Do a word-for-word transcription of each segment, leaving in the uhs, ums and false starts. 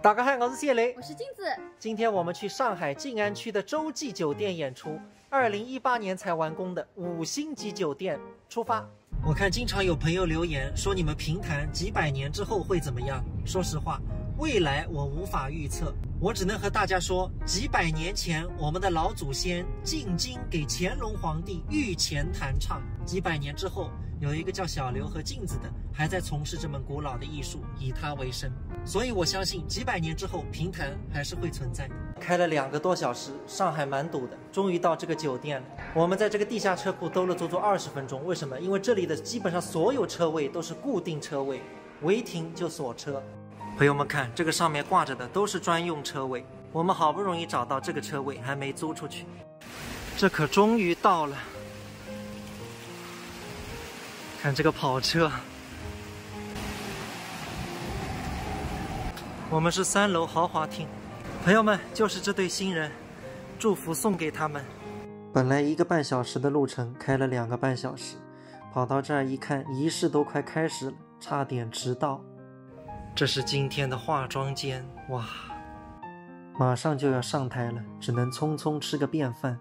大家好，我是谢雷。我是镜子。今天我们去上海静安区的洲际酒店演出，二零一八年才完工的五星级酒店，出发。我看经常有朋友留言说你们评弹几百年之后会怎么样？说实话，未来我无法预测，我只能和大家说，几百年前我们的老祖先进京给乾隆皇帝御前弹唱，几百年之后，有一个叫小刘和镜子的还在从事这门古老的艺术，以它为生。所以我相信几百年之后，评弹还是会存在。开了两个多小时，上海蛮堵的，终于到这个酒店了。我们在这个地下车库兜了足足二十分钟，为什么？因为这里的基本上所有车位都是固定车位，违停就锁车。朋友们看，这个上面挂着的都是专用车位，我们好不容易找到这个车位，还没租出去。这可终于到了，看这个跑车。我们是三楼豪华厅，朋友们，就是这对新人，祝福送给他们。本来一个半小时的路程，开了两个半小时，跑到这儿一看，仪式都快开始了，差点迟到。这是今天的化妆间，哇，马上就要上台了，只能匆匆吃个便饭。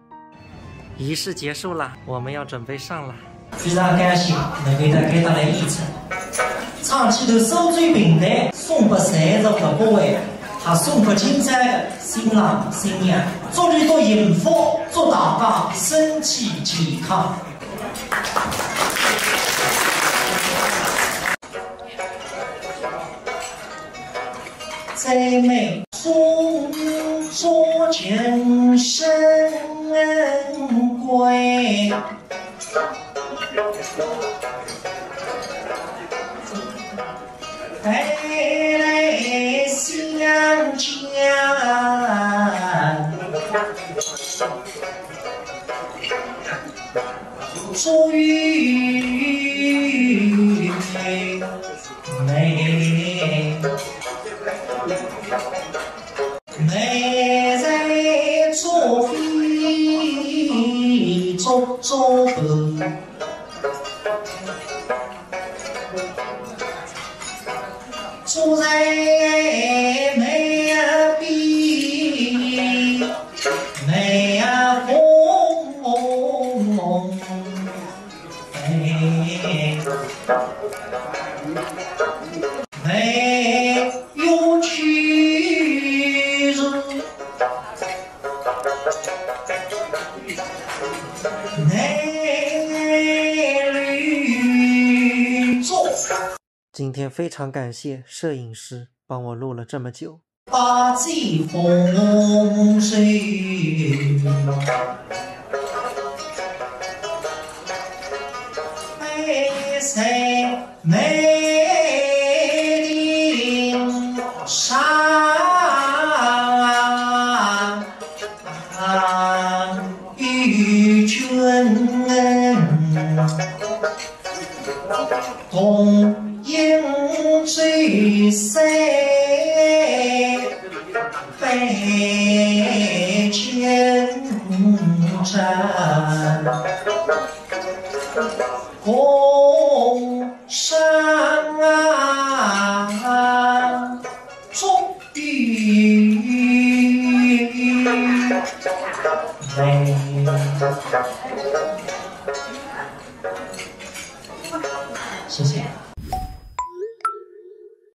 仪式结束了，我们要准备上了。非常感谢能够在该搭来演出，唱起段苏州评弹，送拨在座各位，还送拨今朝的新郎新娘，祝你祝幸福，祝大家身体健康。 最美中作情深贵，带来相见。 所以美，美在左边，左，左边。 坐在梅呀边，梅呀红，梅，梅有趣事，梅绿做。 今天非常感谢摄影师帮我录了这么久。八戒红水，白山梅林上。 与君同饮醉山杯千盏，共赏啊。 祝你美